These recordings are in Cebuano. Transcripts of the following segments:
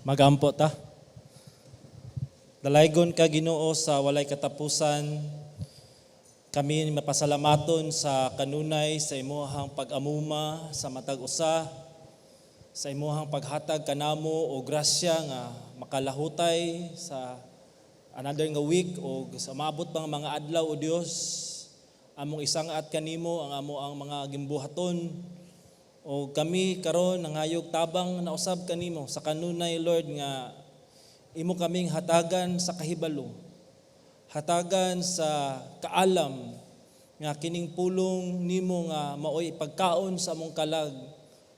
Magampo ta. Dalaygon ka, Ginoo, sa walay katapusan. Kami mapasalamaton sa kanunay sa imuhang pag-amuma sa matag usa, sa imuhang paghatag kanamo og grasya nga makalahutay sa another nga week o sa maabot pang mga adlaw. O Dios, among isang-at kanimo ang amo ang mga gimbuhaton o kami karon nangayog tabang na usab kanimo sa kanunay, Lord, nga imo kaming hatagan sa kahibalo, hatagan sa kaalam nga kining pulong nimo nga maoy pagkaon sa among kalag,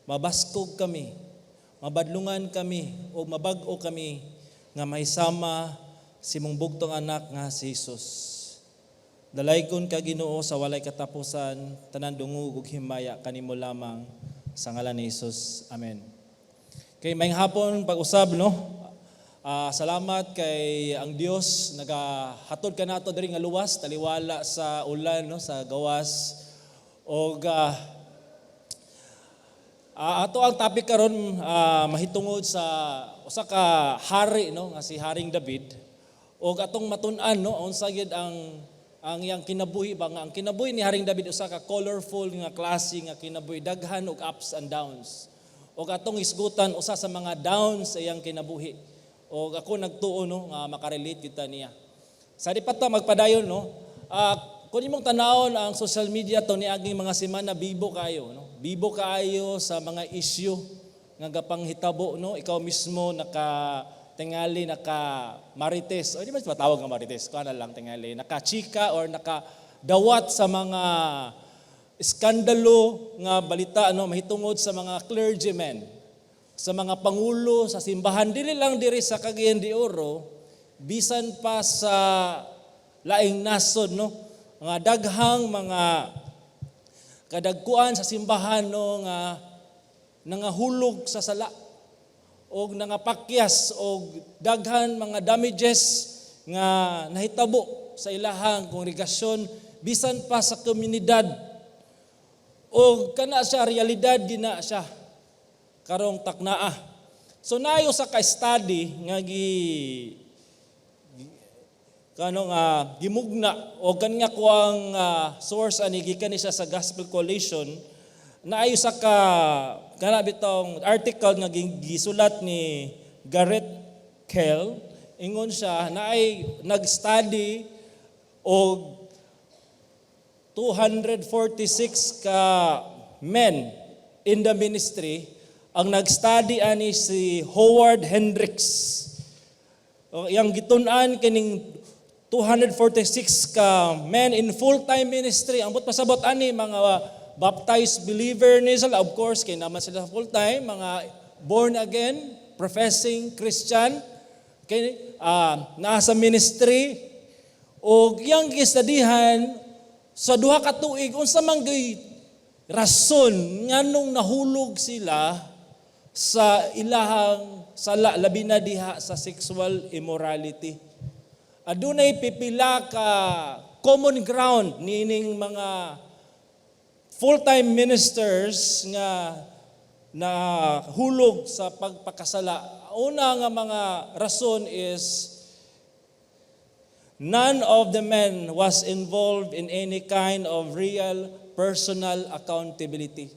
mabaskog kami, mabadlungan kami o mabag-o kami nga mahisama sa imong bugtong anak nga si Jesus. Dalaygon ka, Ginoo, sa walay katapusan. Tanan dungog ug himaya kanimo lamang, sa ngalan ni Jesus. Amen. Kay maayong hapon pag-usab, no. Salamat kay ang Dios nagahatod kanato diri nga luwas taliwala sa ulan, no, sa gawas. Og ato ang topic karon mahitungod sa usa ka hari, no, nga si Haring David, og atong matun-an, no, unsa gyud ang iyang kinabuhi ba, nga ang kinabuhi ni Haring David usa ka colorful nga klase nga kinabuhi, daghan og ups and downs. Og atong isgutan usa sa mga downs sa iyang kinabuhi. Og ako nagtuo, no, nga makarelate kita niya. Sa di pa ta magpadayon, no, kung imong tanawon ang social media to niaging mga semana, bibo kayo, no? Bibo kaayo sa mga issue nga gapanghitabo, no? Ikaw mismo naka tingali naka marites o di ba matawag nga marites, kuan na lang, tingali naka chika or naka dawat sa mga iskandalo nga balita, no, mahitungod sa mga clergymen, sa mga pangulo sa simbahan, dili lang diri sa Cagayan de Oro, bisan pa sa laing nasod, no, nga daghang mga kadagkuan sa simbahan, no, nga nangahulog sa sala og nangapakyas og daghan mga damages nga nahitabo sa ilahang kongregasyon, bisan pa sa komunidad. Og kana siya realidad gina siya karong taknaa. So nayo sa ka-study nga gi kano nga gimugna o kan nga kuang source ani gikan ni siya sa Gospel Coalition. Naayo sa ka kana bitong article nga gisulat ni Garrett Kell. Ingon siya, naay nag-study og 246 ka men in the ministry. Ang nag-study ani si Howard Hendricks. O, iyang gitun-an kining 246 ka men in full-time ministry. Ang buot pasabot ani, mga baptized believer ni sila, of course, kay naman sila full-time, mga born again, professing Christian, kay naa sa ministry. Og iyang gistudihan sa 2 ka tuig unsa man gyud rason nganong nahulog sila sa ilahang sala, labi na diha sa sexual immorality. Adunay pipila ka common ground niining mga full-time ministers nga na hulog sa pagpakasala. Una nga mga rason is none of the men was involved in any kind of real personal accountability.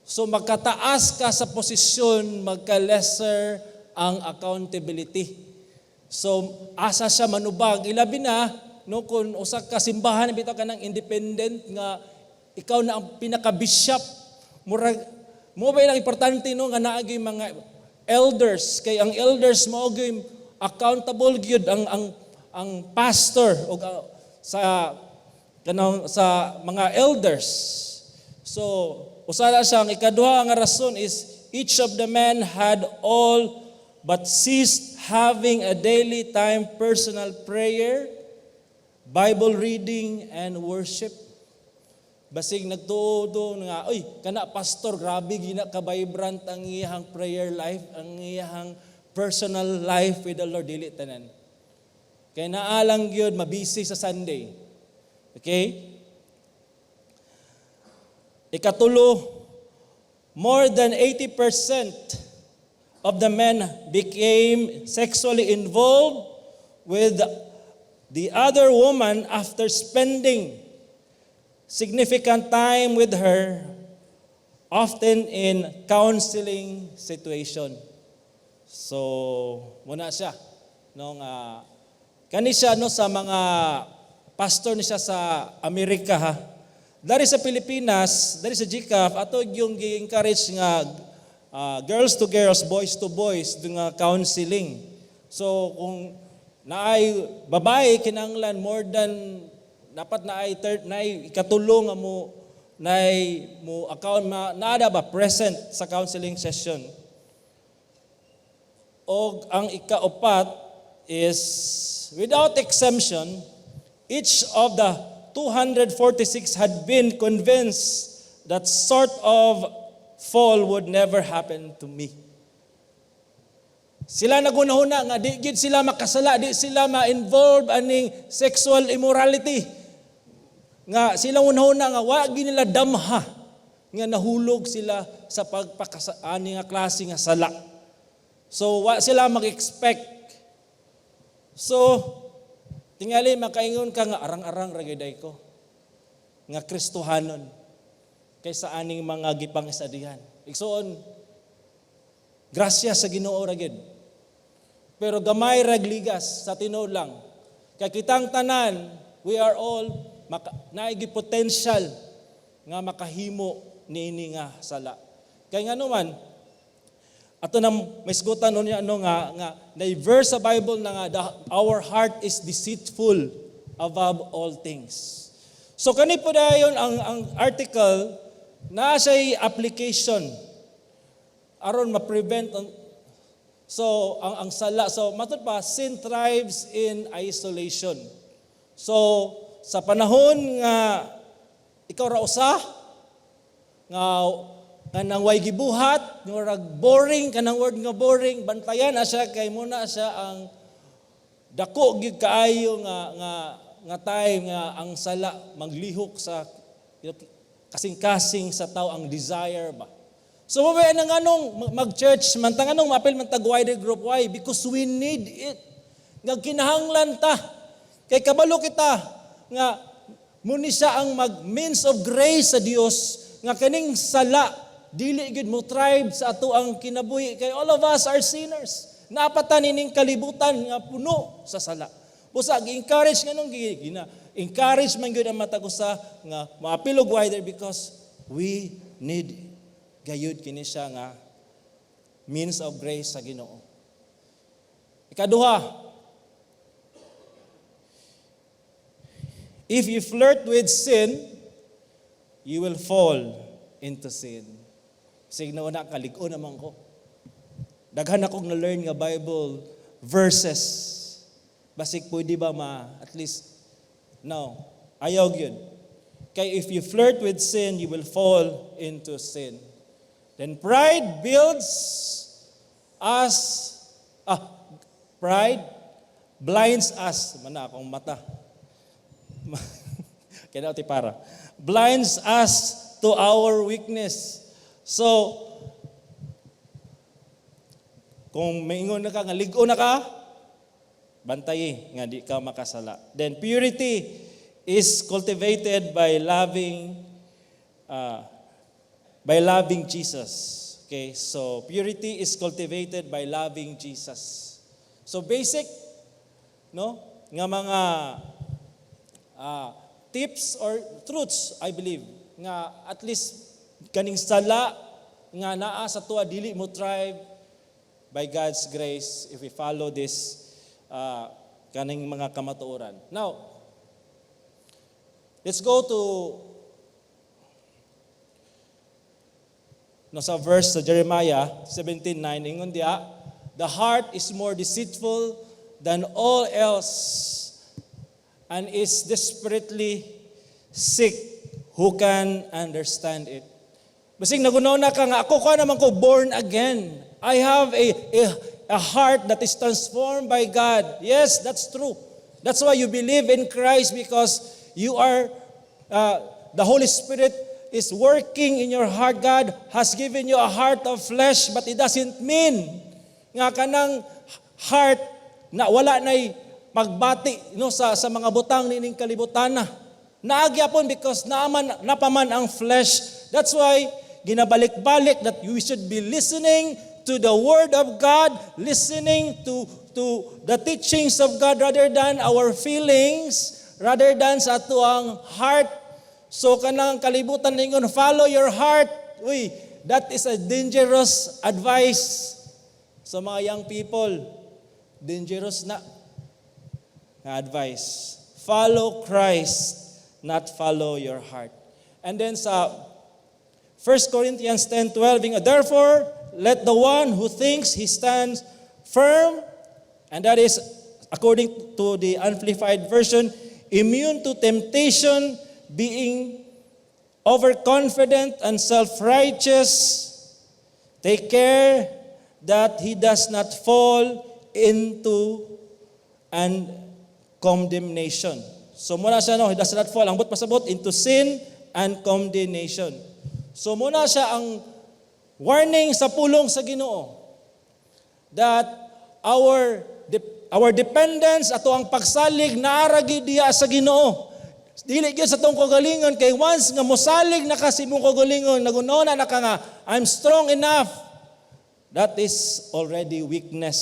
So magkataas ka sa posisyon, magka-lesser ang accountability. So asa siya manubag, ilabi na, no, kung usa ka simbahan bitaw ka ng independent nga ikaw na ang pinaka-bishop, murag mo ba ilang importante, no, nga naa gyud mga elders, kay ang elders mao gyud accountable gyud ang pastor o sa kanang sa mga elders. So, usa na siya. Ang ikaduha nga rason is each of the men had all but ceased having a daily time personal prayer, Bible reading and worship. Basig nagtuo nga, "Uy, kana pastor, grabe gina ka vibrant ang iyang prayer life, ang iyang personal life with the Lord." Dili tanan. Kay naalang gyud mabisi sa Sunday. Okay? Ikatulo, more than 80% of the men became sexually involved with the other woman after spending significant time with her, often in counseling situation. So, mao na siya. No, nga, kani siya, no, sa mga pastor ni siya sa Amerika, ha. Dari sa Pilipinas, dari sa GCAF, ato yung gi-encourage nga girls to girls, boys to boys, nga counseling. So kung naay babae, kinahanglan more than dapat naay third, naay ikatulo nga mo naay mo account ma, naada ba present sa counseling session. Og ang ikaupat is, without exemption, each of the 246 had been convinced that sort of fall would never happen to me. Sila nagunahuna nga di gid sila makasala, di sila ma-involve aning sexual immorality. Nga sila hunahuna nga wa gid nila damha nga nahulog sila sa pagpakasa ani nga klase nga sala. So wa sila mag-expect. So tingali makaingon ka nga arang-arang ra gyud ko nga Kristohanon kaysa aning mga gipang-estadihan. Igsuon, grasya sa Ginoo ra gyud. Pero gamay rag ligas sa tinuod lang. Kay kitang tanan, we are all naay potential nga makahimo niini nga sala. Kay ngano man, ato nang maisgutan niya ano nga na verse sa Bible na nga our heart is deceitful above all things. So kani po dayon ang article na siya application aron ma-prevent so ang sala. So matud pa, sin thrives in isolation. So sa panahon nga ikaw ra usa nga kanang way gibuhat, nga boring, kanang word nga boring, bantayan na siya kay mao na siya ang dako gyud kaayo nga time nga ang sala maglihok sa kasing-kasing sa tao, ang desire ba. So mabay na nganong mag-church man ta, nganong maapil man tag wider group? Why? Because we need it. Nga kinahanglan ta. Kay kabalo kita nga mao ni siya ang mag means of grace sa Dios nga kaning sala dili gyud mo thrive sa ato ang kinabuhi, kay all of us are sinners. Naa pa ta nining kalibutan nga puno sa sala. Busa gi-encourage nganong gina encourage man gyud ang matag usa nga maapil og wider, because we need gayud kini siya nga means of grace sa Ginoo. Ikaduha, if you flirt with sin, you will fall into sin. Sige na na, kalig-on naman ko. Daghan akong na-learn nga Bible verses. Basig pwede ba ma, at least, no. Ayaw yun. Kay if you flirt with sin, you will fall into sin. Then pride builds us, pride blinds us. Mana akong mata. Kaya na para. Blinds us to our weakness. So, kung maingon na ka, nga lig-on na ka, bantay nga di ka makasala. Then purity is cultivated by loving Jesus. Okay, so purity is cultivated by loving Jesus. So basic, no, nga mga tips or truths, I believe, nga at least kaning sala nga naa sa tuwa dili mo thrive by God's grace if we follow this kaning mga kamatuoran. Now, let's go to, no, sa verse sa Jeremiah 17:9. Ingon diya, "The heart is more deceitful than all else and is desperately sick. Who can understand it?" Basig naghuna-huna ka nga ako ko naman ko born again. I have a heart that is transformed by God. Yes, that's true. That's why you believe in Christ, because you are the Holy Spirit is working in your heart. God has given you a heart of flesh, but it doesn't mean Nga kanang heart na wala nay pagbati, no, sa mga butang niining kalibutan na. Naa gyapon because naaman napaman ang flesh. That's why ginabalik-balik that we should be listening to the word of God, listening to the teachings of God rather than our feelings, rather than sa atoang heart. So kanang kalibutan ningon, "Follow your heart." Uy, that is a dangerous advice sa mga young people. Dangerous na nga advice. Follow Christ, not follow your heart. And then sa 1 Corinthians 10:12, "Therefore, let the one who thinks he stands firm," and that is according to the Amplified Version, "immune to temptation, being overconfident and self-righteous, take care that he does not fall into and condemnation." So mao na siya, no, he does not fall, ang buot pasabot, into sin and condemnation. So mao na siya ang warning sa pulong sa Ginoo that our dependence, atoang pagsalig, naa ra gyud diya sa Ginoo. Dili gyud sa atong kagalingon, kay once nga mosalig na ka sa imong kagalingon, naghunahuna na ka nga "I'm strong enough," that is already weakness.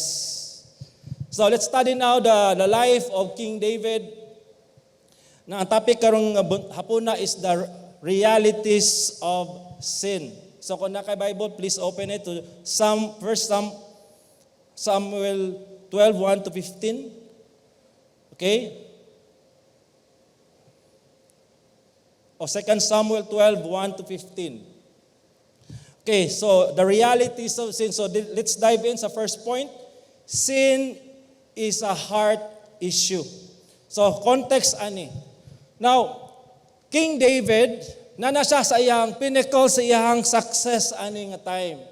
So let's study now the life of King David. Na ang topic karong hapuna is the realities of sin. So kung naa kay Bible, please open it to Psalm, first Samuel 12, 1 to 15. Okay? O 2 Samuel 12, 1 to 15. Okay, so the realities of sin. So let's dive in sa first point. Sin is a heart issue. So context ani. Now, King David, na na siya sa iyang pinnacle, sa iyang success ani nga time.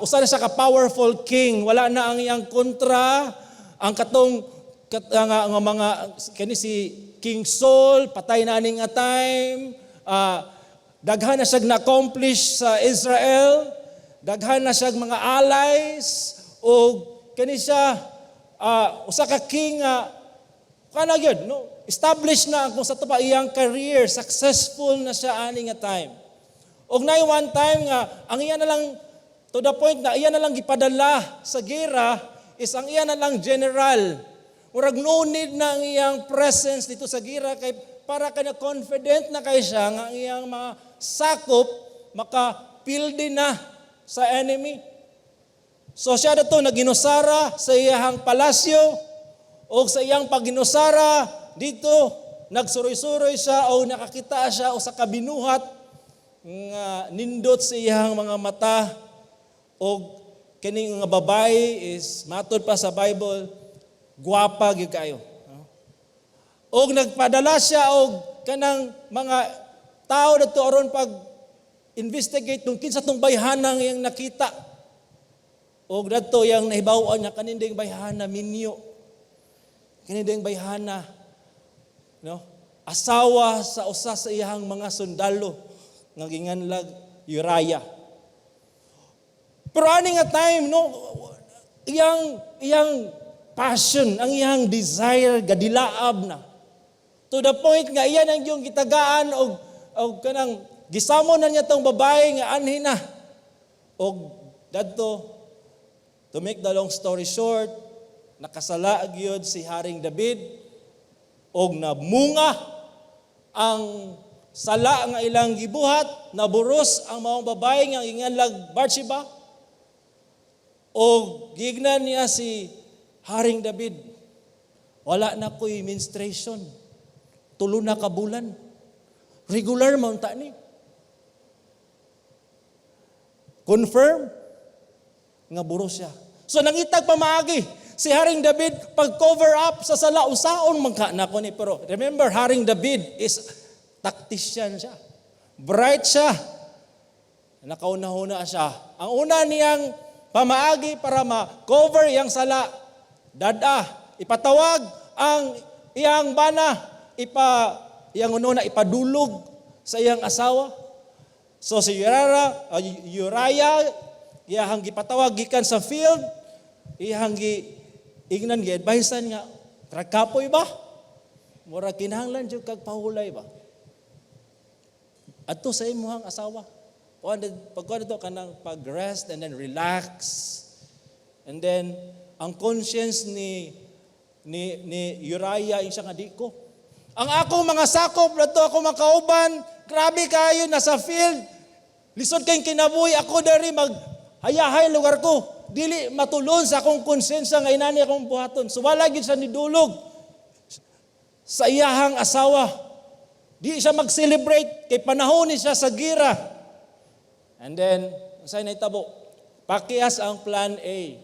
Usa na siya ka powerful king, wala na ang iyang kontra, ang katong nga mga kani si King Saul patay na ani nga time. Daghan na siya na-accomplish sa Israel, daghan na siya mga allies, o kani siya usa ka king nga kana gyud, no, establish na kung sa ato pa iyang career, successful na siya ani nga time. Og nay one time nga ang iya na lang, to the point na iya na lang gipadala sa gera is ang iya na lang general. Murag no need na ang iyang presence dito sa gera kay para ka na confident na kay siya nga ang iyang mga sakop makapildi na sa enemy. So siya dato naginusara sa iyang palasyo, o sa iyang pagginusara dito nagsuroy-suroy siya o nakakita siya o sa kabinuhat nga nindot sa iyang mga mata, og kining nga babae is, matod pa sa Bible, gwapa gyud kayo. Og nagpadala siya og kanang mga tao dadto aron pag investigate kung kinsa tong bayhanang iyang nakita. Og dadto iyang nahibaw-an niya kaninding bayhana minyo. Kaninding bayhana, no? Asawa sa usa sa iyang mga sundalo nga ginganlag Uriah. Pero ani nga time, no, iyang passion, ang iyang desire gadilaab na. To the point nga iya nang yung gitagaan og kanang gisamo na niya tong babae nga anhi na. Og dadto, to make the long story short, nakasala gyud si Haring David og namunga ang sala nga ilang gibuhat, naburos ang maong babae nga ginganlag Bathsheba. Og gignan niya si Haring David, "Wala na ko'y menstruation. 3 na ka bulan. Regular man ta ni." Confirm nga buros siya. So nangitag pamaagi si Haring David pag cover up sa sala. Usaon man ka nako ni, pero remember, Haring David is tactician siya. Bright siya. Nakauna-una siya. Ang una niyang pamaagi para ma-cover iyang sala, dada, ipatawag ang iyang bana, iyang una ipadulog sa iyang asawa. So si Uriah, Iyahang gipatawag gikan sa field, iyahang gi ingnan, gi-advisean nga, "Kapoy ba? Mura kinahanglan jud kag pahulay ba? Adto sa imuhang asawa." Kuan pagkuan dito kanang pag-rest and then relax. And then ang conscience ni Uriah yung siya nga, "Di ko. Ang akong mga sakop dato, ako makauban, grabe kayo nasa field. Lisod kay kinabuhi, ako dari mag hayahay lugar ko. Dili matulon sa akong konsensya nga inani akong buhaton." So wala gyud siya nidulog sa iyahang asawa. Di siya mag-celebrate kay panahon ni siya sa gira. And then, unsay nahitabo? Pakias ang plan A.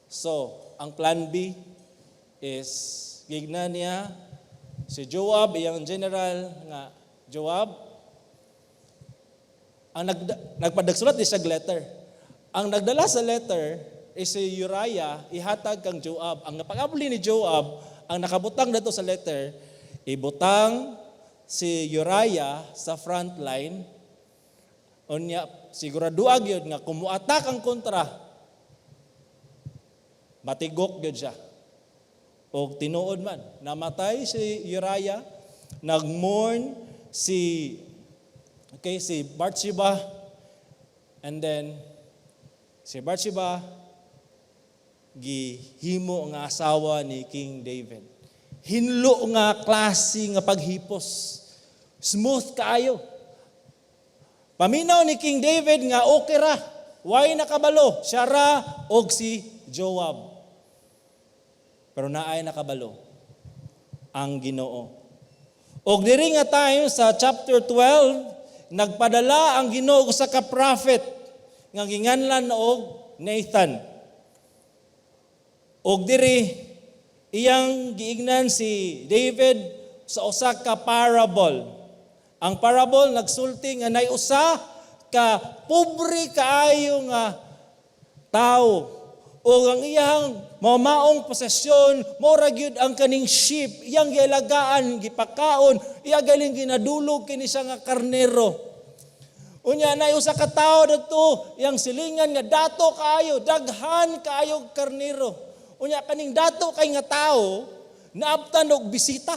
So, ang plan B is gigna niya si Joab, iyang general nga, "Joab," ang nagpadagsulat di siya letter. Ang nagdala sa letter is si Uriah, ihatag kang Joab. Ang napag-abli ni Joab, ang nakabutang dato sa letter, ibutang si Uriah sa front line. Unya, sigurado gyud nga kung muatak ang kontra, matigok gyud siya. Og tinuod man, namatay si Uriah, nagmourn si, okay, si Bathsheba, and then si Bathsheba gihimo nga asawa ni King David. Hinlo nga klase nga paghipos. Smooth kaayo. Paminaw ni King David nga okay ra. Way nakabalo? Siya ra og si Joab. Pero naay nakabalo, ang Ginoo. Og diri nga time sa chapter 12, nagpadala ang Ginoo sa ka prophet nga ginganlan og Nathan. Og diri iyang giingnan si David sa usa ka parable. Ang parable nagsulti nga nay usa ka pobre kaayo nga tao o ang iyang mamaong posesyon mora gyud ang kaning sheep iyang gialagaan, gipakaon, iya galing ginadulog kini siya nga karnero. Unya nay usa ka tawo didto iyang silingan nga dato kaayo, daghan kaayo karnero. Unya kaning dato kay nga tawo naabtan og bisita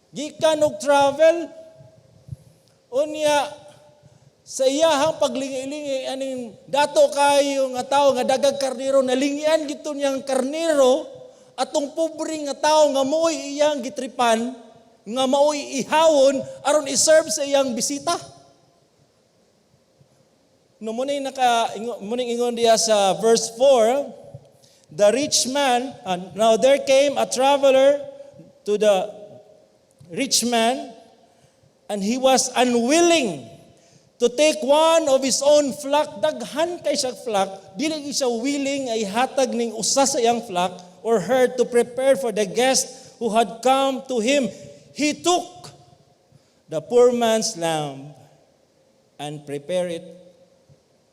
gikan og travel. Unya sa iyahang paglingi-lingi aning dato kayo nga tawo nga dagag karnero, nalingian gito niyang karnero atong pobre nga tawo nga mao'y iyang gitripan, nga mao'y ihawon aron i-serve sa iyang bisita. No mo naka mo ingon diya sa verse 4, the rich man, and now there came a traveler to the rich man, and he was unwilling to take one of his own flock. Daghan kay siya flock, dili siya willing ay hatag ning usa sa iyang flock or herd to prepare for the guest who had come to him. He took the poor man's lamb and prepared it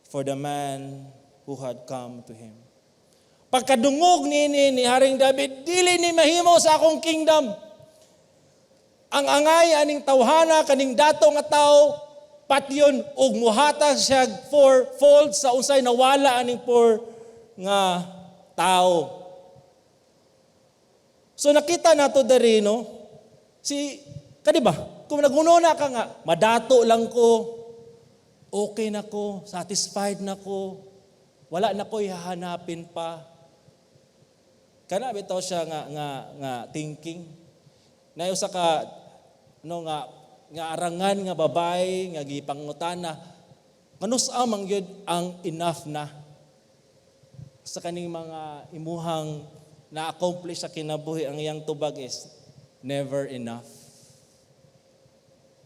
for the man who had come to him. Pagkadungog nini ni Haring David, "Dili ni mahimo sa akong kingdom. Ang angay aning tawhana kaning dato nga tao patyon ug muhatag siya fourfold sa unsay nawala aning poor nga tao." So nakita nato diri, no, si kadi ba kung naghununa ka nga madato lang ko, okay na ko, satisfied na ko, wala na ko hahanapin pa. Kana bitaw siya nga thinking. Na usa ka, no, nga arangan nga babae nga gipangutana kanus-a man gyud ang enough na sa kaning mga imuhang na-accomplish sa kinabuhi, ang iyang tubag is never enough.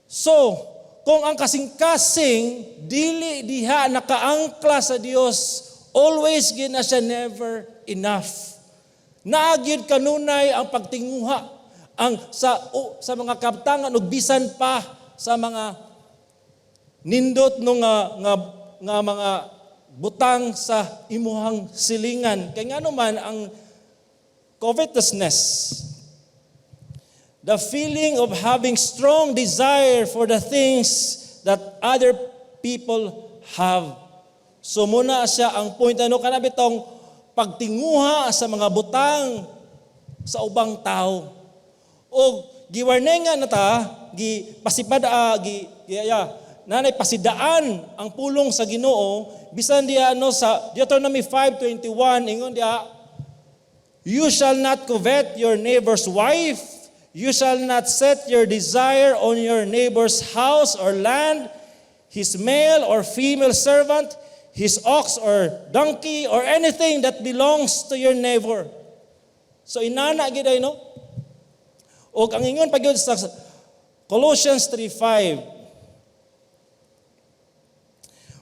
So, kung ang kasing-kasing dili diha nakaangkla sa Dios, always gyud na siya never enough. Naa gyud kanunay ang pagtinguha ang sa mga kabtangan ug bisan pa sa mga nindot no nga mga butang sa imuhang silingan. Kay ngano man ang covetousness, the feeling of having strong desire for the things that other people have. So muna siya ang point, ano, kana bitong pagtinguha sa mga butang sa ubang tao. O giwarningan na ta, gi pasipad gi, gi ya, nanay pasidaan ang pulong sa Ginoo bisan diya, ano, sa Deuteronomy 5:21, ingon diya, "You shall not covet your neighbor's wife. You shall not set your desire on your neighbor's house or land, his male or female servant, his ox or donkey, or anything that belongs to your neighbor." So inana gid ay, no? O ang ingon pa gyud sa Colossians 3:5,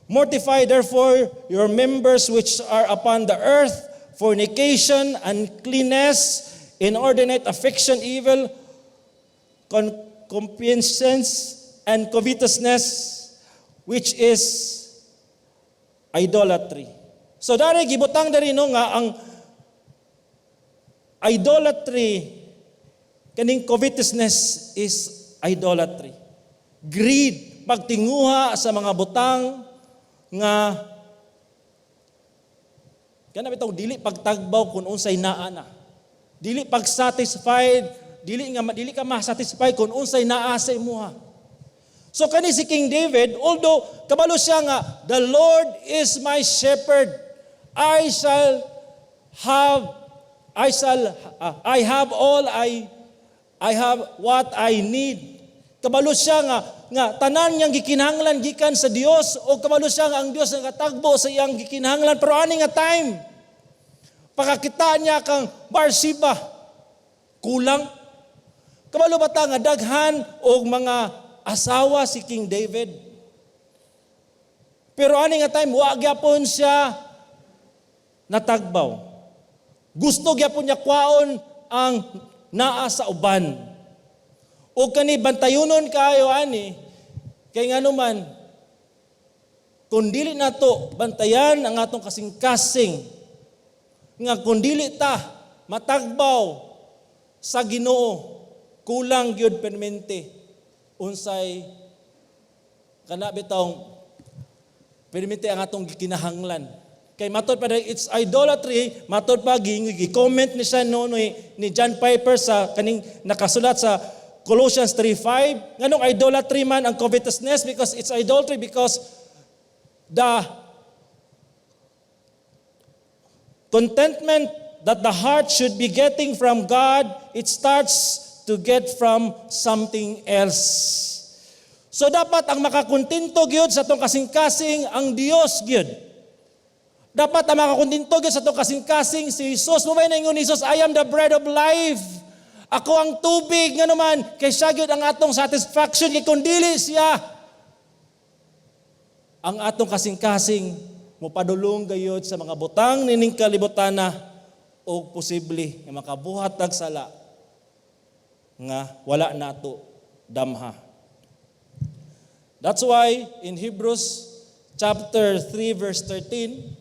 "Mortify therefore your members which are upon the earth, fornication, uncleanness, inordinate affection, evil, concupiscence, and covetousness, which is idolatry." So dari gibutang dari, no, nga ang idolatry, kaning covetousness is idolatry. Greed, pagtinguha sa mga butang nga kana bitong dili pagtagbaw kung unsay naa na. Dili pag-satisfied, dili nga dili ka ma-satisfy kung unsay naa sa imuha. So kani si King David, although kabalo siya nga "The Lord is my shepherd, I shall I have all I have what I need." Kabalo siya nga tanan niyang gikinahanglan gikan sa Dios o kabalo siya nga ang Dios ngatagbo sa iyang gikinahanglan, pero ani nga time, pakakita niya kang Bathsheba, kulang. Kabalo ba ta nga daghan og mga asawa si King David? Pero ani nga time, wa gyapon siya natagbaw. Gusto gyapon niya kwaon ang naa sa uban. O kani bantayunon kaayo ani, kay ngano man, kung dili nato bantayan ang atong kasing-kasing, nga kung dili ta matagbaw sa Ginoo, kulang gyud permente unsay kana bitong permente ang atong gikinahanglan. Kay matod pa it's idolatry, matod pa gi-comment ni siya, no, ni John Piper sa kaning nakasulat sa Colossians 3:5, nganong idolatry man ang covetousness? Because it's idolatry because the contentment that the heart should be getting from God, it starts to get from something else. So dapat ang makakontento gyud sa atong kasing-kasing ang Dios gyud. Dapat ang makakontento gyud sa atong kasing-kasing si Jesus. Mao bay naingon ni Jesus, "I am the bread of life. Ako ang tubig." Nga naman, kay siya gyud ang atong satisfaction, kay kung dili siya, ang atong kasing-kasing mopadulong gayud sa mga butang nining kalibutana o posible nga makabuhat tag sala nga wala nato damha. That's why in Hebrews chapter 3 verse 13,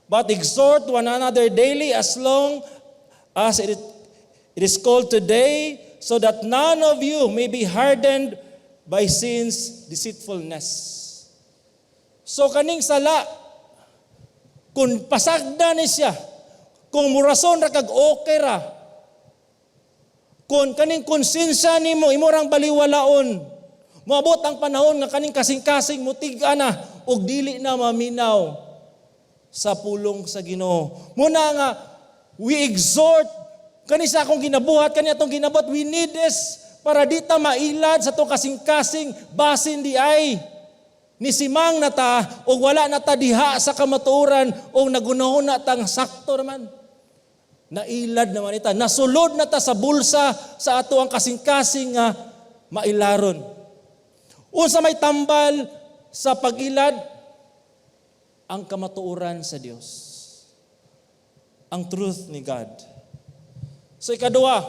"But exhort one another daily, as long as it is called today, so that none of you may be hardened by sin's deceitfulness." So kaning sala, kung pasagda ni siya, kung murason ra kag okay ra, kung kaning konsensya nimo imo rang baliwalaon, moabot ang panahon nga kaning kasing-kasing mutig na ug dili na maminaw sa pulong sa Ginoo. Muna nga we exhort kani sa akong ginabuhat, kani atong ginabuhat, we need this para di ta mailad sa atong kasing-kasing basin di ay nisimang na ta o wala na ta diha sa kamatuoran o nagunahon na tang sakto naman. Nailad naman ita. Nasulod na ta sa bulsa sa ato ang kasing-kasing nga mailaron. Unsa may tambal sa pag-ilad? Ang kamatuoran sa Dios. Ang truth ni God. So ikaduha,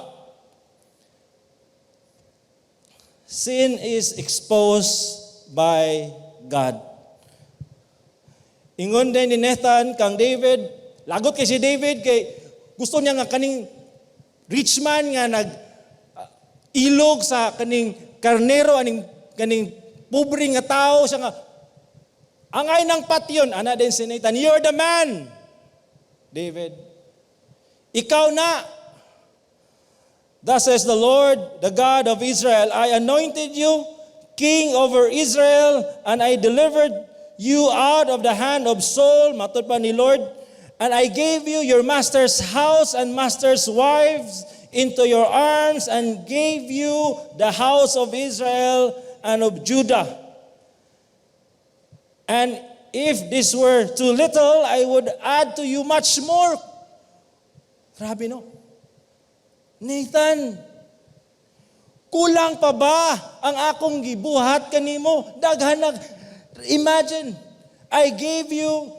sin is exposed by God. Ingon din ni Nathan kang David, lagot kay si David kay gusto niya nga kaning rich man nga nag ilog sa kaning karnero aning kaning pobre nga tao, siya nga Angay nang patyon, ana din si Nathan, "You're the man, David. Ikaw na. Thus says the Lord, the God of Israel, I anointed you king over Israel, and I delivered you out of the hand of Saul," matod pa ni Lord, "and I gave you your master's house and master's wives into your arms, and gave you the house of Israel and of Judah. And if this were too little, I would add to you much more." Grabe, no? Nathan, kulang pa ba ang akong gibuhat kanimo? Daghan na. Imagine, I gave you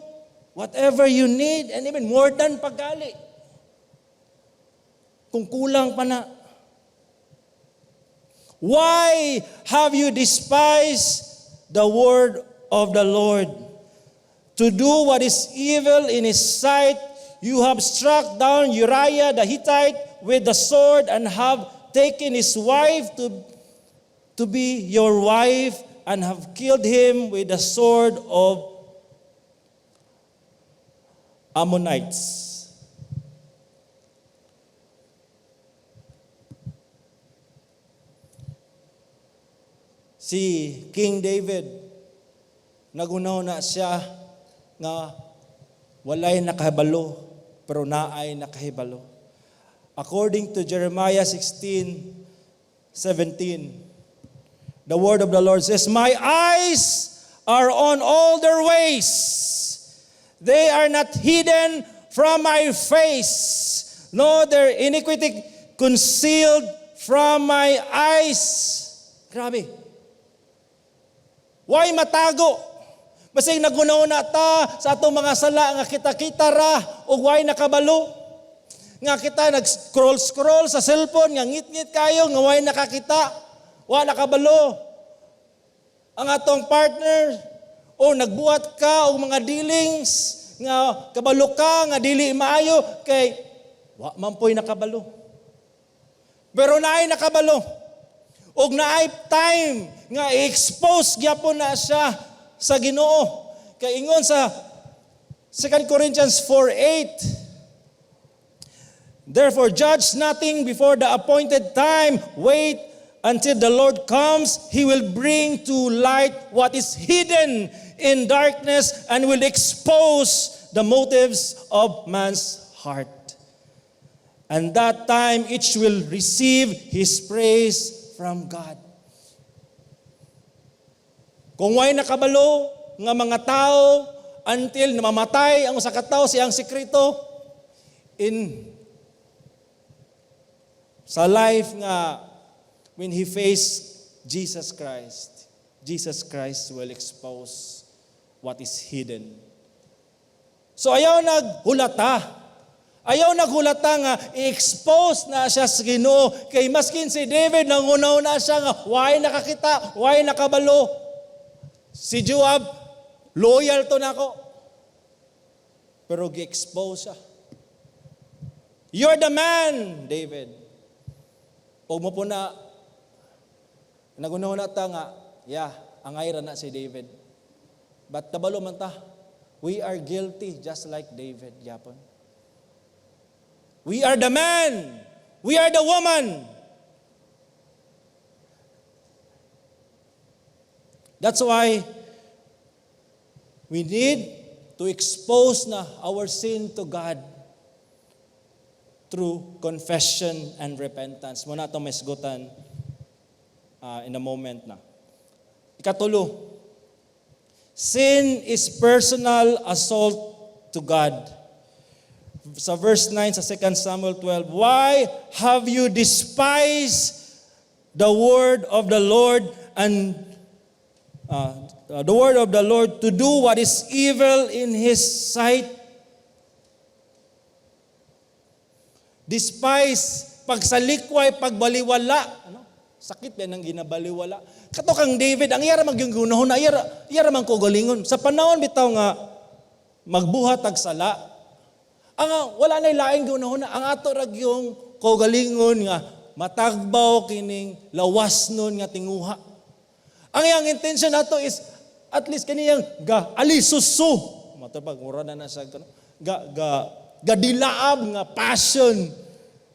whatever you need and even more than pagali. Kung kulang pa na. Why have you despised the word of the Lord to do what is evil in his sight? You have struck down Uriah the Hittite with the sword and have taken his wife to be your wife and have killed him with the sword of Ammonites. Si King David, naghuna-huna siya nga walay nakahibalo, pero naay nakahibalo. According to Jeremiah 16:17, the word of the Lord says, "My eyes are on all their ways. They are not hidden from my face, nor their iniquity concealed from my eyes." Grabe. Why matago? Basig naghuna-huna ta sa atong mga sala nga kita-kita ra ug way nakabalo. Nga kita nag-scroll-scroll sa cellphone nga ngit-ngit kayo nga way nakakita. Wa nakabalo ang atong partner, o nagbuhat ka og mga dealings nga kabalo ka nga dili maayo kay wa man po'y nakabalo. Pero naay nakabalo. Og naay time nga i-expose gyapon na siya sa Ginoo. Kay ingon sa 2 Corinthians 4:8, "Therefore judge nothing before the appointed time. Wait until the Lord comes. He will bring to light what is hidden in darkness and will expose the motives of man's heart. And that time each will receive his praise from God." Kung way nakabalo nga mga tao until namamatay ang usa ka tawo siyang sekreto in sa life nga when he faced Jesus Christ, Jesus Christ will expose what is hidden. So ayaw naghulata. Ayaw naghulata nga i-expose na siya sa Ginoo kay maskin si David nanghuna-huna siya nga why nakakita, why nakabalo. Si Joab, loyal to nako. Pero gi-expose siya. "You're the man, David." Og mao po na naghuna-huna ta nga, yeah, angay ra na si David. But kabalo man ta, we are guilty just like David gyapon. We are the man. We are the woman. That's why we need to expose na our sin to God through confession and repentance. Mao na itong maisgutan in a moment na. Ikatulo, sin is personal assault to God. Sa verse 9 sa 2 Samuel 12, "Why have you despised the word of the Lord and the word of the Lord to do what is evil in His sight?" Despise, pagsalikway, pagbaliwala. Ano? Sakit ba nang ginabaliwala? Kato kang David, ang iya ra man gyung gunahon, iya ra man kaugalingon. Sa panahon bitaw nga magbuhat og sala, ang wala nay laing gunahon, ang ato ra gyung kaugalingon nga matagbaw kining lawas nun nga tinguha. Ang iyang intention nato is At least kaniyang ga alisuso. Matapag mura na na siya ga ga ga dilaab nga passion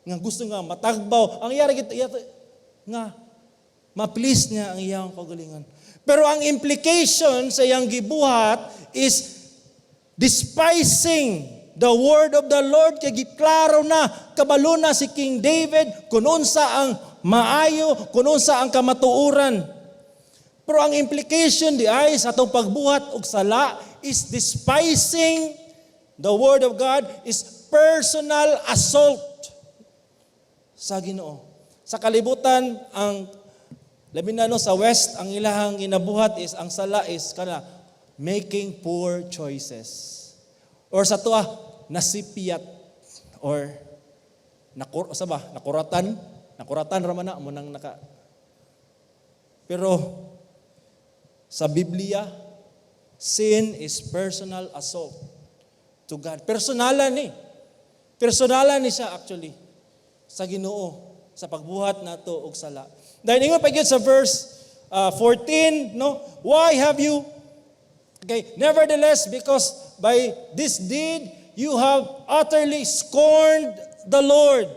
nga gusto nga matagbaw. Ang iyara git nga ma-please niya ang iyang kaugalingon. Pero ang implication sa iyang gibuhat is despising the word of the Lord, kay giklaro na, kabalo na si King David kung unsa ang maayo, kung unsa ang kamatuoran. Pero ang implication di ay sa atong pagbuhat og sala is despising the word of God, is personal assault sa Ginoo. Sa kalibutan, ang labi na, no, sa West, ang ilahang ginabuhat is ang sala is kana making poor choices. Or sa tuwa, nasipyat or nakur sa ba nakuratan, nakuratan ra man na mo nang naka. Pero sa Biblia, sin is personal assault to God. Personalan ni siya actually sa Ginoo sa pagbuhat nato og sala. Dahil ingon pa gyud sa verse 14, no? Why have you Okay, nevertheless, because by this deed you have utterly scorned the Lord.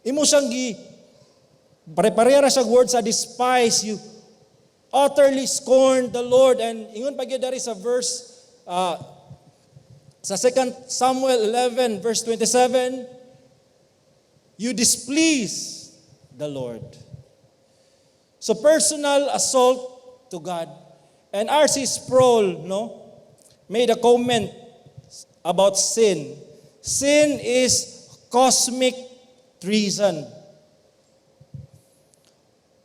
Imo siyang gi pare-pareha ra siya word sa despise. You utterly scorned the Lord. And ingon pa gyud dari sa verse sa 2 Samuel 11 verse 27, you displease the Lord. So personal assault to God. And R.C. Sproul, no, made a comment about sin. "Sin is cosmic treason.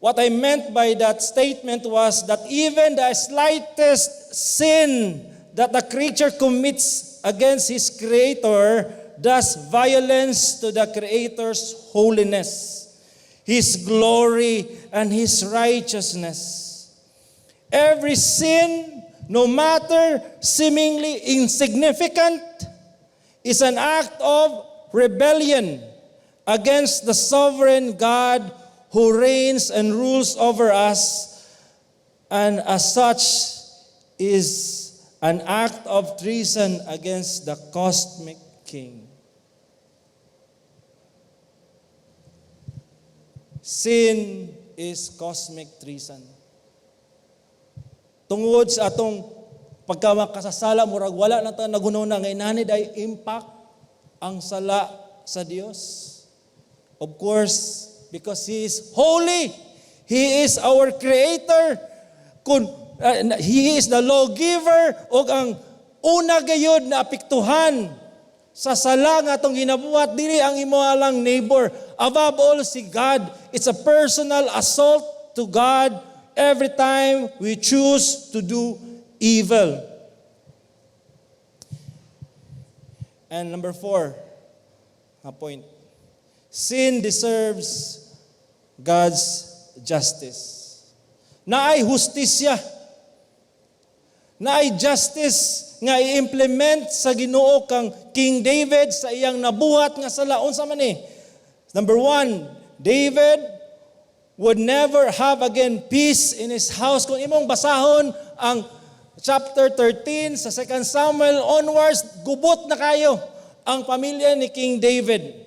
What I meant by that statement was that even the slightest sin that the creature commits against his Creator does violence to the Creator's holiness, His glory, and His righteousness. Every sin, no matter seemingly insignificant, is an act of rebellion against the sovereign God who reigns and rules over us, and as such is an act of treason against the cosmic King." Sin is cosmic treason. Tungod sa atong pagkamakasasala, murag wala na ta naghuna nga inani day impact ang sala sa Dios. Of course, because He is holy. He is our Creator. Kung He is the lawgiver ug ang una gayud na apektuhan sa sala nga atong ginabuhat, dili ang imo lang neighbor. Above all, si God. It's a personal assault to God every time we choose to do evil. And number four, a point. Sin deserves God's justice. Naay hustisya. Naay justice nga i-implement sa Ginoo kang King David sa iyang nabuhat nga sala. Unsa man ni? Number one, David would never have again peace in his house. Kung imong basahon ang chapter 13 sa 2 Samuel onwards, gubot na kayo ang pamilya ni King David.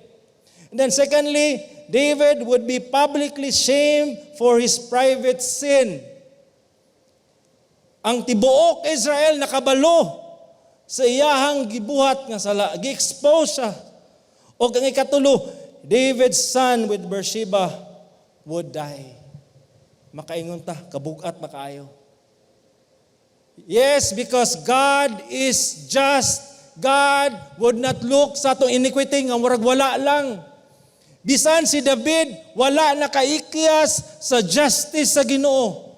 And then secondly, David would be publicly shamed for his private sin. Ang tibuok Israel nakabalo sa iyahang gibuhat nga sala, gi-expose siya. O ang ikatulo, David's son with Bathsheba would die. Makaingon ta, kabugat makaayo. Yes, because God is just. God would not look sa atong iniquity nga murag wala lang. Bisan si David, wala nakaikyas sa justice sa Ginoo.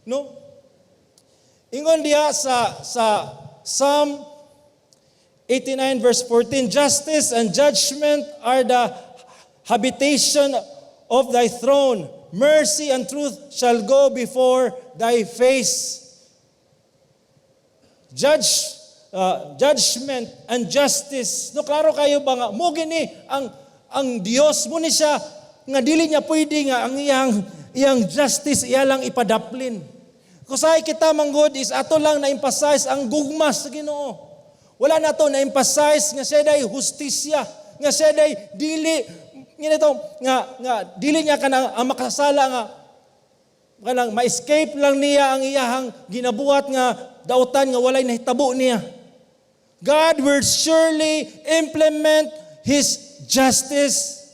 No? Ingon diha sa Psalm 89 verse 14, "Justice and judgment are the habitation of thy throne. Mercy and truth shall go before thy face." Judgment and justice. No, klaro kayo ba nga mo gini ang Dios mo ni siya nga dili niya pwede nga ang iyang iyang justice iya lang ipadaplin. Kusay kita manggod is ato lang na-emphasize ang gugma sa Ginoo. Wala na to na-emphasize nga siya day hustisya, nga siya day dili nga nga nga dili niya kanang ang makasala nga kanang ma-escape lang niya ang iyahang ginabuhat nga dautan nga walay nahitabo niya. God will surely implement His justice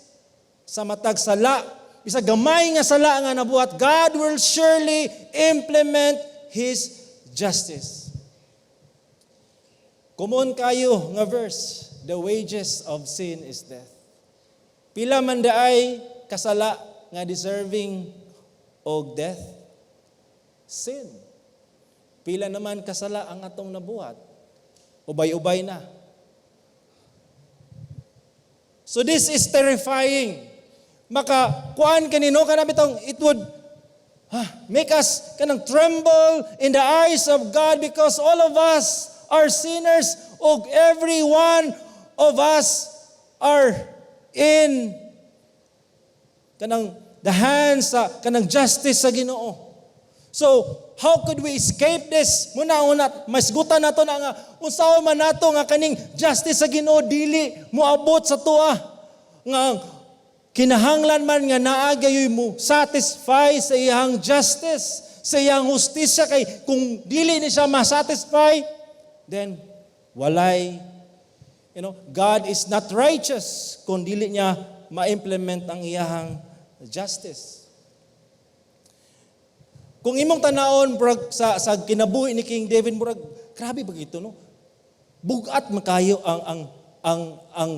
sa matag sala. Bisa gamay nga sala nga nabuhat, God will surely implement His justice. Common kayo nga verse, "The wages of sin is death." Pila man daay kasala nga deserving og death? Sin. Pila naman kasala ang atong nabuhat? Ubay-ubay na. So this is terrifying. Maka kuan kanino kana bitong it would make us kanang tremble in the eyes of God because all of us are sinners og every one of us are in kanang the hands sa kanang justice sa Ginoo. So, how could we escape this? Muna una, masgutan nato na nga unsaon man nato nga kaning justice sa Ginoo dili moabot sa atoa? Nga kinahanglan man nga naa gayoy mo satisfy sa iyang justice, sa iyang hustisya, kay kung dili ni siya ma-satisfy, then walay God is not righteous kung dili niya ma-implement ang iyahang justice. Kung imong tanawon, murag sa kinabuhi ni King David, murag grabe ba ito, no? Bugat makayo ang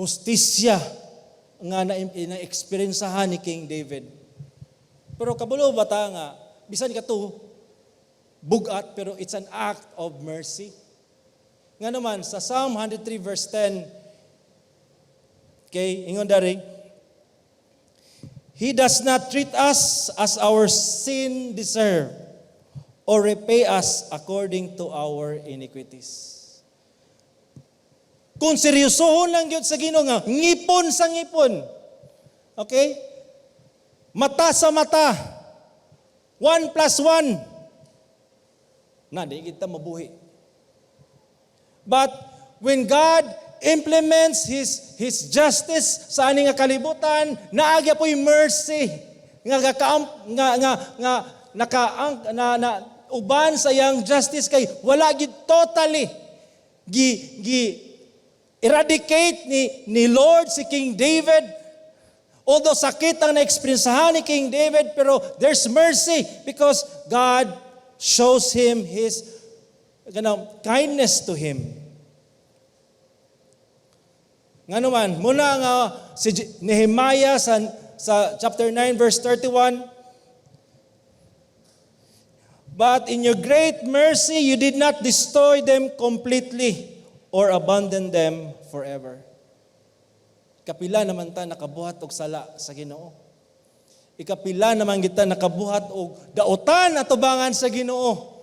hustisya nga na na-experiencehan ni King David. Pero kabalo ba ta nga bisan kato bugat, pero it's an act of mercy? Nga naman sa Psalm 103 verse 10, kay ingon dari, "He does not treat us as our sin deserve or repay us according to our iniquities." Kung seryosohon lang gyud sa Ginoo nga ngipon sa ngipon. Okay? Mata sa mata. 1 plus 1. Na, di kita mabuhi. But when God implements His justice sa ani nga kalibutan, naa gyapoy mercy nga gakaam, nga nga nga naka na, na uban sa iyang justice, kay wala gid totally gi eradicate ni Lord si King David. Although sakit ang na-experiencehan ni King David, pero there's mercy because God shows him His kanang kindness to him. Nga naman, muna nga si Nehemiah sa chapter 9 verse 31, "But in your great mercy, you did not destroy them completely or abandon them forever." Kapila naman ta nakabuhat og sala sa Ginoo? Ikapila naman kita nakabuhat og dautan atubangan sa Ginoo?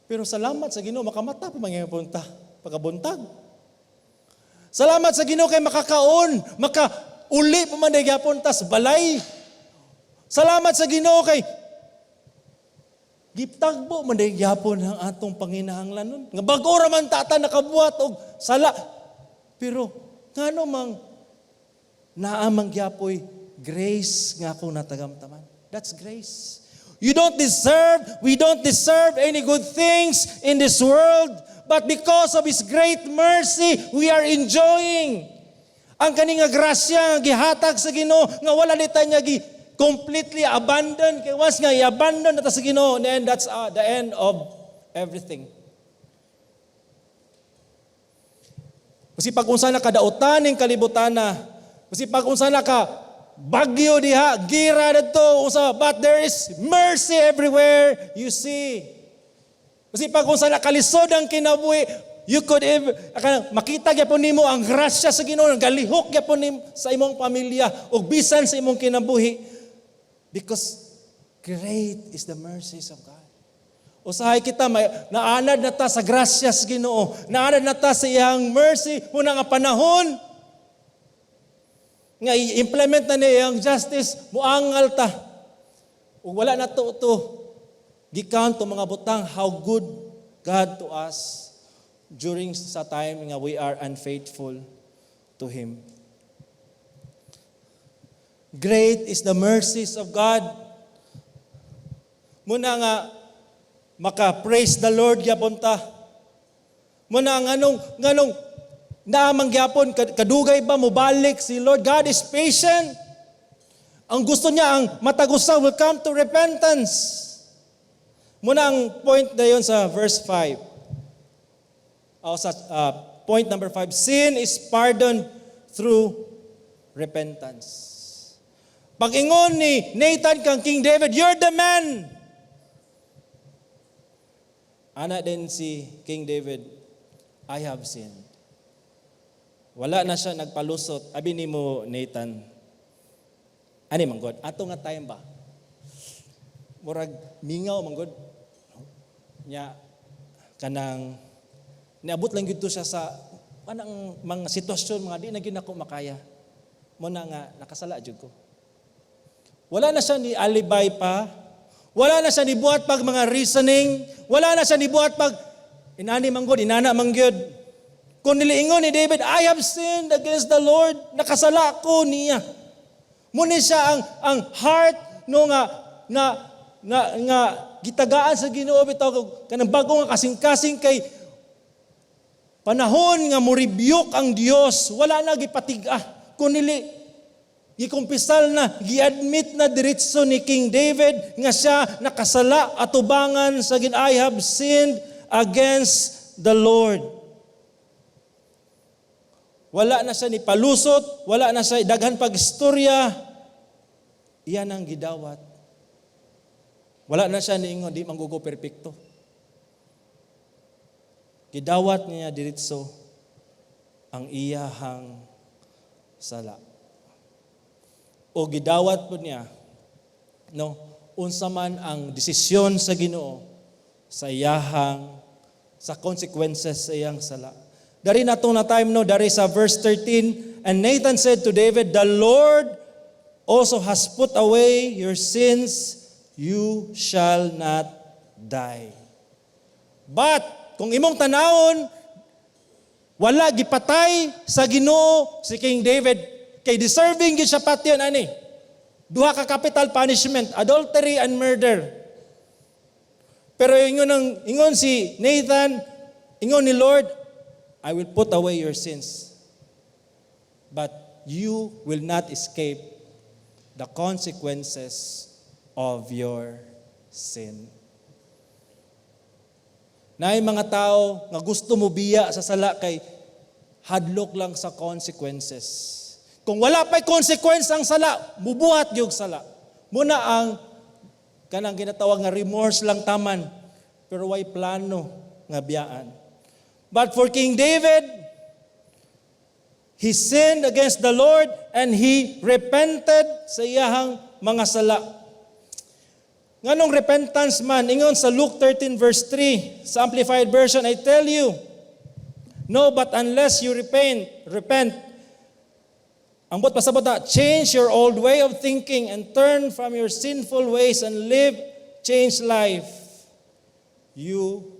Pero salamat sa Ginoo, makamata pa man punta pagkabuntag. Salamat sa Ginoo kay makakaon, maka uli pa man gyapon tas balay. Salamat sa Ginoo kay gitagbo man gyapon ang atong panginahanglanon. Nga bag-o ra man tata nakabuhat og sala. Pero ngano mang naa man gyapoy grace nga akong natagamtaman. That's grace. You don't deserve, we don't deserve any good things in this world, but because of His great mercy, we are enjoying. Ang kani nga grasya nga gihatag sa Ginoo nga wala ni ta niya gi completely abandon, kay once nga i-abandon na ta sa Ginoo, then that's the end of everything. Kasi pag unsa na kadautan ning kalibutan na, kasi pag unsa na ka bagyo diha, gira didto, unsa, but there is mercy everywhere you see. Kasi pag unsa na kalisod ang kinabuhi, you could ever, makita gyapon nimo ang grasya sa Ginoo, galihok gyapon nimo sa imong pamilya ug bisan sa imong kinabuhi. Because great is the mercies of God. Usahay kita may naanad na ta sa grasya sa Ginoo, naanad na ta sa iyang mercy muna nga panahon nga i-implement na niya iyang justice, muangal ta. Ug wala na to to. Gi-count ang mga butang, how good God to us during sa time nga we are unfaithful to Him. Great is the mercies of God. Muna nga maka-praise the Lord gyapon ta. Muna nganong naamang gyapon kadugay ba mobalik si Lord. God is patient. Ang gusto niya, ang matag usa will come to repentance. Muna ang point na yun sa verse 5. O sa point number 5, sin is pardoned through repentance. Pag-ingon ni Nathan kang King David, "You're the man." Ana din si King David, "I have sinned." Wala na siya nagpalusot. Abi nimo, Nathan. Ani man god, ato nga time ba? Murag mingaw man god. Nya kanang niabot lang gyud to siya sa kanang mga sitwasyon mga di na gyud nako makaya. Mo na nga nakasala jud ko. Wala na siya ni alibay pa. Wala na siya ni buhat pag mga reasoning. Wala na siya ni buhat pag inani man gud, inana man gyud. Kung niliingon ni David, "I have sinned against the Lord." Nakasala ko niya. Muni siya ang heart no nga na nga nga gitagaan sa Ginoo bitaw, kanang bago nga kasing-kasing, kay panahon nga mo rebuke ang Dios, wala na gipatig-a. Kun dili gikumpisal na, gi-admit na diretso ni King David nga siya nakasala atubangan sa Ginoo. "I have sinned against the Lord." Wala na siya ni palusot, wala na siya daghan pag istorya. Iyan ang gidawat. Wala na siya niingon, "Di man ko perpekto." Gidawat niya diretso ang iyahang sala. O gidawat po niya, no, unsa man ang desisyon sa Ginoo sa iyahang sa consequences sa iyang sala. Dari na na time, no, dari sa verse 13, "And Nathan said to David, 'The Lord also has put away your sins, you shall not die.'" But kung imong tanawon, wala gipatay sa Ginoo si King David kay deserving gyud siya patyon ani. Duha ka capital punishment, adultery and murder. Pero ingon si Nathan, ingon ni Lord, "I will put away your sins. But you will not escape the consequences of your sin." Naay mga tao nga gusto mo biya sa sala kay hadlok lang sa consequences. Kung wala pa'y consequence ang sala, mubuhat gyud sala. Muna ang kanang ginatawag nga remorse lang taman, pero way plano nga biyaan. But for King David, he sinned against the Lord and he repented sa iyahang mga sala. Nganong repentance man, ingon sa Luke 13 verse 3, sa Amplified Version, "I tell you, no, but unless you repent," ang buot pasabot na, change your old way of thinking and turn from your sinful ways and live changed life, "you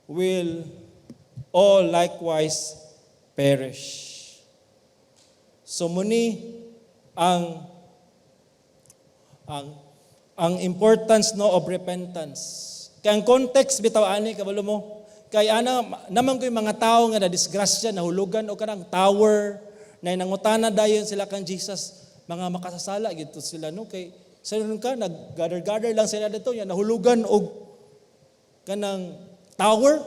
will all likewise perish." So muni ang importance, no, of repentance. Kay ang context bitaw ani, kabalo mo. Kay ana naman ko yung mga tao nga na disgrasya, nahulugan o kanang tower na nangutana dayon sila kang Jesus, mga makasasala gito sila, no, kay sa nun ka nag gather gather lang sila dito ya nahulugan og kanang tower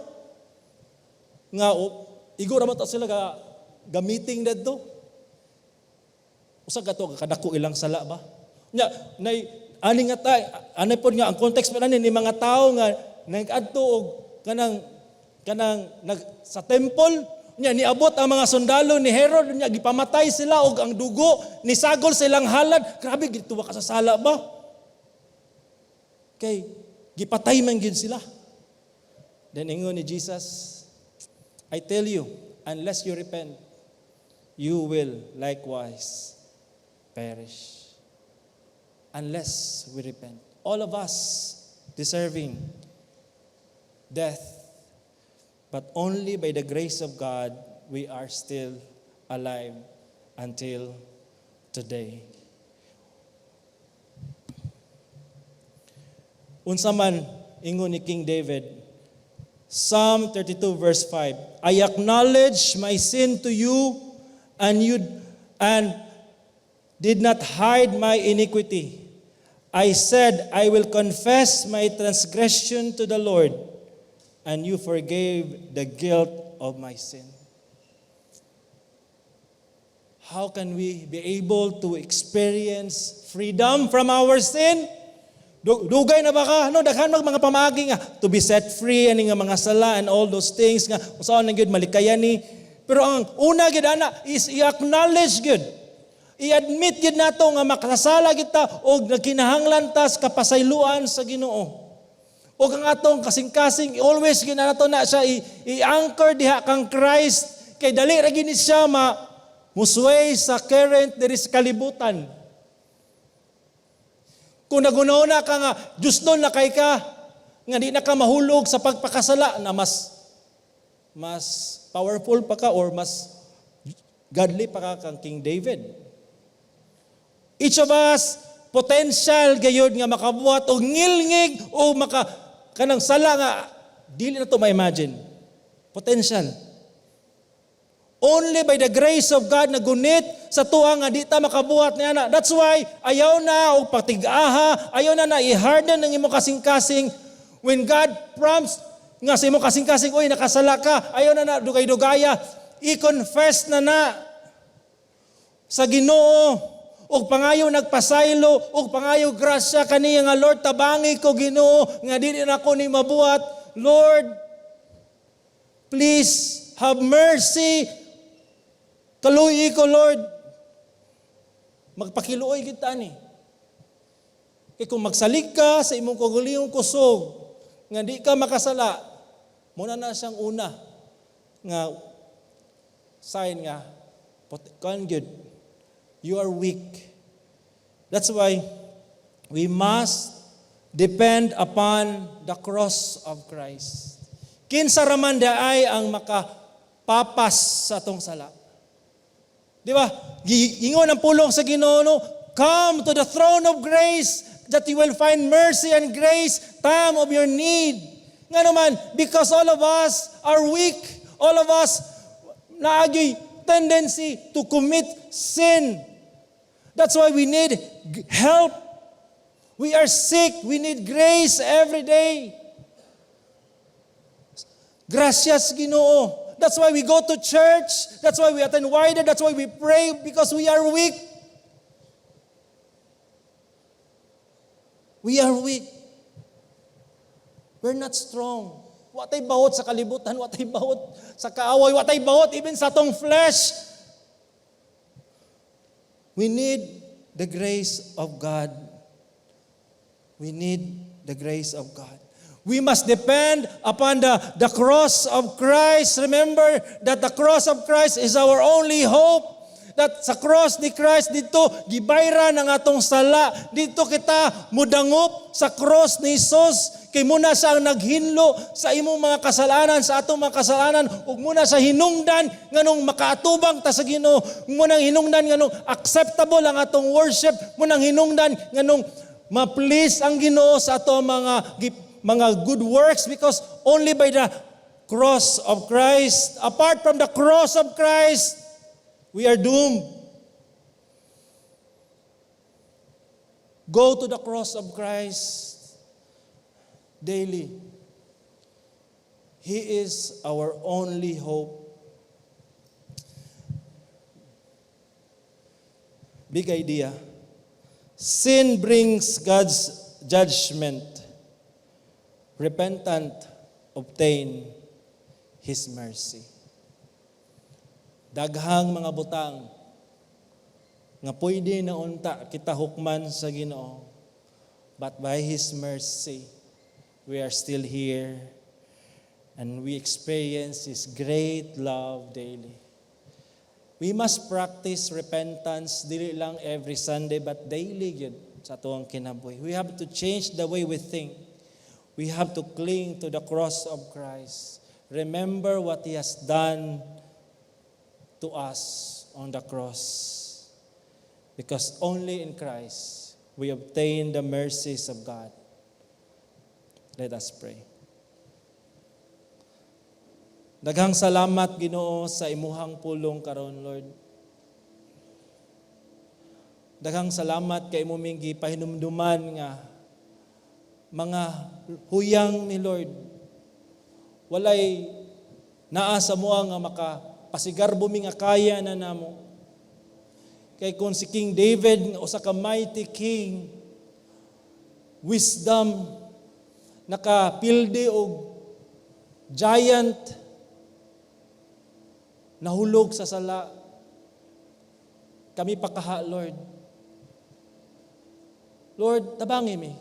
nga o, igo ra man to sila ga gamiting didto. Usa ka to kadako ilang sala ba nya nay ani nga tay ani pod nga ang context pa ani ni mga tao nga nag-adto og kanang kanang nag sa temple nya niabot ang mga sundalo ni Herod nya gipamatay sila og ang dugo ni sagol sa ilang halad. Grabe gito ka sa sala ba, kay gipatay man gyud sila. Then ingon ni Jesus, "I tell you, unless you repent, you will likewise perish." Unless we repent. All of us deserving death. But only by the grace of God, we are still alive until today. Unsa man ingon ni King David, Psalm 32 verse 5, "I acknowledge my sin to you and you and did not hide my iniquity. I said, 'I will confess my transgression to the Lord,' and you forgave the guilt of my sin." How can we be able to experience freedom from our sin? Dugay na ba ka? No, daghan mag mga pamaagi nga to be set free ani nga mga sala and all those things nga usaon nang gyud malikayan ni. Pero ang una gyud ana is i-acknowledge gyud. I-admit gyud nato nga makasala kita og nagkinahanglan ta sa kapasayloan sa Ginoo. Og ang atong kasing-kasing, always gyud na nato na siya i-anchor diha kang Christ kay dali ra gyud ni siya ma musway sa current diri sa kalibutan. Kung naghuna-huna ka nga Diyos na kay ka, nga di na ka mahulog sa pagpakasala na mas powerful pa ka or mas godly pa ka kang King David. Each of us potential gayud nga makabuhat og ngilngig o maka kanang sala nga dili na to ma-imagine. Potential. Only by the grace of God na gunit sa tuwa nga di ta makabuhat niya na. That's why ayaw na og patig-aha, ayaw na na i-harden ang imong kasing-kasing when God prompts nga sa imong kasing-kasing, "Oy, nakasala ka," ayaw na na dugay-dugaya, i-confess na na sa Ginoo ug pangayo nagpasaylo ug pangayo grasya kaniya nga, "Lord, tabangi ko, Ginoo, nga dili na ako ni mabuhat. Lord, please have mercy. Kaluoyi ko, Lord." Magpakiluoy kita ni. Kay kung magsalig ka sa imong kaugalingong kusog nga di ka makasala, muna na siyang una nga sign nga kan gyud you are weak. That's why we must depend upon the cross of Christ. Kinsa raman ay ang makapapas sa atong sala? Di ba? Ingon ang pulong sa Ginoo, no? "Come to the throne of grace that you will find mercy and grace time of your need." Nga naman, because all of us are weak. All of us naay tendency to commit sin. That's why we need help. We are sick. We need grace every day. Gracias, Ginoo. That's why we go to church. That's why we attend wider. That's why we pray, because we are weak. We are weak. We're not strong. Wa tay bahot sa kalibutan, wa tay bahot sa kaaway, wa tay bahot even sa atong flesh. We need the grace of God. We need the grace of God. We must depend upon the cross of Christ. Remember that the cross of Christ is our only hope. That sa cross ni Christ dito, gibayran ang atong sala. Dito kita mudangop sa cross ni Jesus. Kay muna siya ang naghinlo sa imong mga kasalanan, sa atong mga kasalanan, ug muna sa hinungdan nganong makaatubang ta sa Ginoo, munang hinungdan nganong acceptable ang atong worship, munang hinungdan nganong ma-please ang Ginoo sa atong mga good works, because only by the cross of Christ. Apart from the cross of Christ, we are doomed. Go to the cross of Christ daily. He is our only hope. Big idea. Sin brings God's judgment. Repentant obtain His mercy. Daghang mga butang nga pwede na unta kita hukman sa Ginoo. But by His mercy, we are still here and we experience His great love daily. We must practice repentance dili lang every Sunday but daily gyud sa atuang kinabuhi. We have to change the way we think. We have to cling to the cross of Christ. Remember what He has done to us on the cross. Because only in Christ we obtain the mercies of God. Let us pray. Daghang salamat, Ginoo, sa imuhang pulong karon, Lord. Daghang salamat kay imo ming gipahinumduman nga mga huyang mi, Lord. Walay naa sa amoa nga makapasigarbo mi nga kaya na namo. Kay kung si King David nga usa ka mighty king, wisdom, nakapildi og giant, nahulog sa sala. Kami pa kaha, Lord. Lord, tabangi mi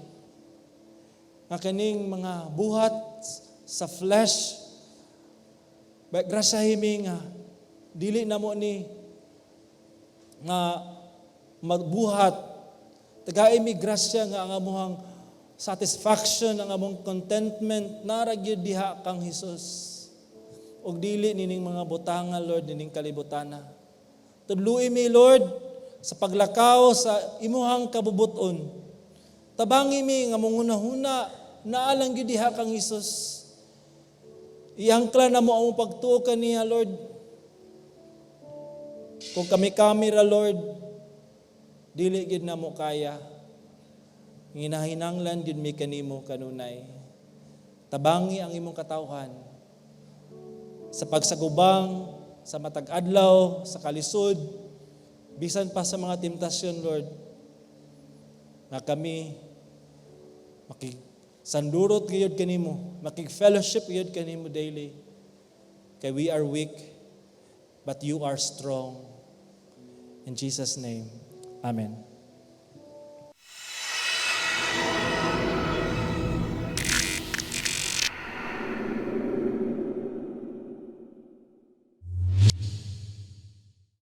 nga kaning mga buhat sa flesh, grasyahi mi nga dili namo ni nga magbuhat. Tagai mi grasya nga ang amuhang satisfaction, ang among contentment, naa ra gyud diha kang Hesus ug dili nining mga butanga, Lord, nining kalibutana. Tudloi mi, Lord, sa paglakaw sa imuhang kabubuton. Tabangi mi nga manghunahuna naa lang gyud diha kang Hesus. Iangkla namo ang pagtuo kaniya, Lord. Kung kami-kami ra, Lord, dili gyud namo kaya. Nginahinglan gyud mi kanimo kanunay. Tabangi ang imong katawhan sa pagsagubang, sa matag adlaw, sa kalisod, bisan pa sa mga temptasyon, Lord, nga kami makig sandurot gyud kanimo, makig-fellowship gyud kanimo daily. Kay we are weak, but you are strong. In Jesus' name, Amen.